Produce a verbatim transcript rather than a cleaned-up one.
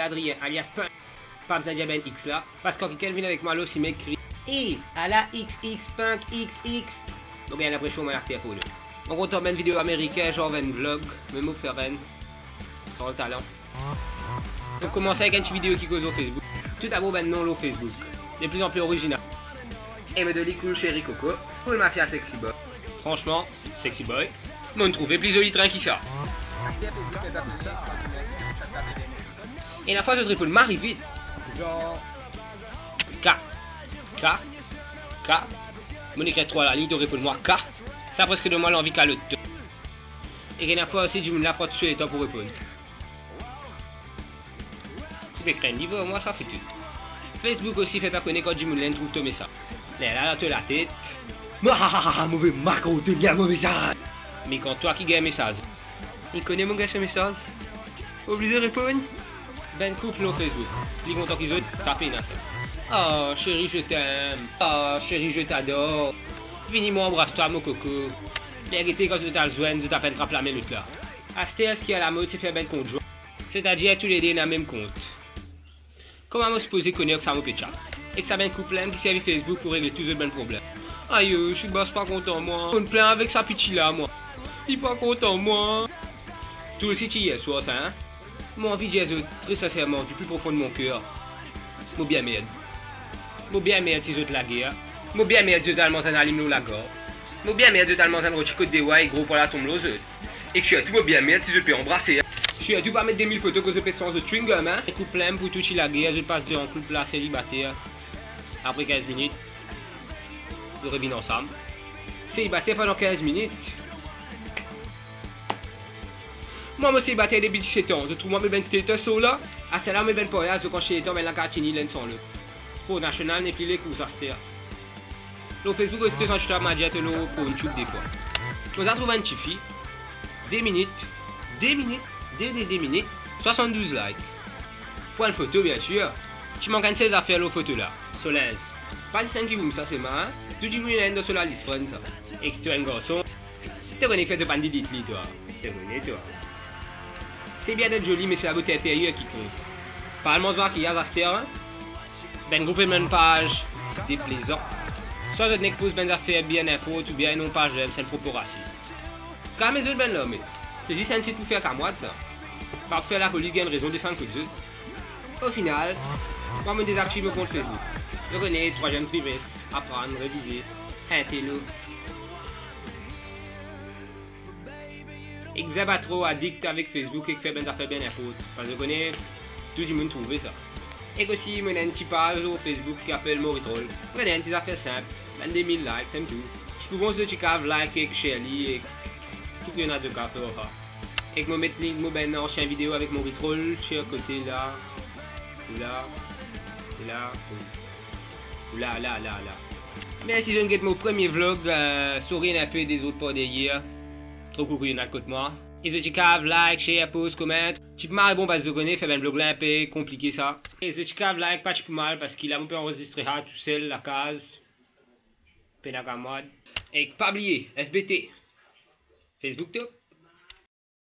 Adrien, alias Punk. Pa bizin dir bann X la, parski kan kikenn vinn avek mwa lor sime, kriy, "Ey, ala X X, Punk X X!" Mo gagn linpresion mo enn akter porno. Mo kontan bann video amerikin, zanr bann vlog, me mo fer enn san talan. Mo koumans avek enn ti video ki koz lor Facebook. Toudabor bann nom lor Facebook, de pli an pli orizinal. Emodeli cool chéri coco, cool mafia sexy boy. Fransman, sexy boy, mo'nn trouve pli zoli trin ki sa. Ena fwa zot reponn mari vit. Zanr, K, K, K. Mo'nn ekrir trwa lalign, to reponn mwa K. Sa preske donn mwa lanvi kalot to. Ek ena fwa osi dimoun la pran tou so letan pou reponn. Ti pe krenn li, mwa sa fouti. Facebook osi fer pa kone kan dimoun la inn trouv to mesaz. Lerla dan to latet, mwa, ha, ha, ha, ha, mo pe makro, to ena mo mesaz. Me kan twa ki gagn mesaz, li kone mo gagn so mesaz, oblize reponn. Bann koup lor Facebook, pli kontan ki zot, sa pena sa. Ah, chérie, je t'aime. Ah, chérie, je t'adore. Vini, mo anbras twa, mo koko. Ler gete kan zot al zwenn, zot apeine trap lame lot la. Aster, seki alamod, se fer bann kont zwin, setadir toulede ena mem kont. Kouma mo sipoze kone ek sa mo pe chat? Ek sa bann koup la mem ki servi Facebook pou regle tou zot bann problem. Ayo, Chibas pa kontan mwa. Mo'nn plin avek sa piti la, mwa. Li pa kontan mwa. Tou osi ti yer swar sa, hein? Mo anvi dir zot tre sinserman, du plus profond de mon cœur, mo bien merd. Mo bien merd si zot lager. Mo bien merd si zot al manz enn alim lor lagar. Mo bien merd si zot al manz enn roti kot de rwa e gro pwa la tom lor zot. Ek sirtou mo bien merd si zot pe anbrase. Sirtou pa met de mil foto kot zot pe sanz zot chewing-gum, hein? Koup la mem pou tou ti lager, zot pas de an koup la selibater. Apre kinz minit, zot revinn ansam. Selibater pandan kinz minit. Mwa, mo selibater depi diset an. Zot trouv mwa met bann status lor la? Aster la, mo met bann paryaz, zot kan sey letan bann la katini lenn san lot. Spor nasional nepli lekours aster. Lor Facebook osi, to santi twa, mo dir to lor Pornhub defwa. Mo ti al trouv enn tifi, de minit, de minit, de, de, de minit, swasann-douz like. Pou enn foto, biensir. Ti mank enn sel zafer lor foto la, so linz. Pa zis enn ki voum sa selman, hein? Tou dimoun ena enn dan so lalis friend sa. Ek si to enn garson, to kone fer to pa'nn delete li, twa. To kone, twa. Se bien d'être joli, me se la beauté intérieure qui compte. Parlman de makiyaz aster, hein? Bann group e bann paz deplezan. Swa zot nek post bann zafer bien inport oubien non paz la mem, se enn propo rasis. Kalme zot bann lame. Se zis enn sit pou fer kamwad sa. Pa pou fer lapolis gagn rezon desann kot zot. O final, mwa mo dezaktiv mo kont Facebook. Zot kone, trwaziem trimes, aprann, revize, intelo. Ek bizin pa tro adikt avek Facebook ek fer bann zafer bien inport, parski zot kone, tou dimoun trouve sa. Ek osi, mo ena enn ti paz lor Facebook ki apel Moritrol. Mo ena enn ti zafer sinp, bann de mil like, se tou. Ti pou bon si zot ti kav like ek share li, ek tou ki ena zot kav fer, ha. Ek mo met link mo bann ansien video avek Moritrol, tir kote la, la, la, la, la, la, la. Me si zot inn get mo premie vlog, eh, sorry ena inpe dezord par deryer, tro koukouyounad kot mwa. E zot ti kav like, share, post, comment. Ti pou mari bon, parski zot kone, fer bann vlog la inpe konplike sa. E zot ti kav like, pa ti pou mal, parski la mo pe anrezistre sa tousel lakaz. Pena kamwad. Ek pa bliye, F B T. Facebook top.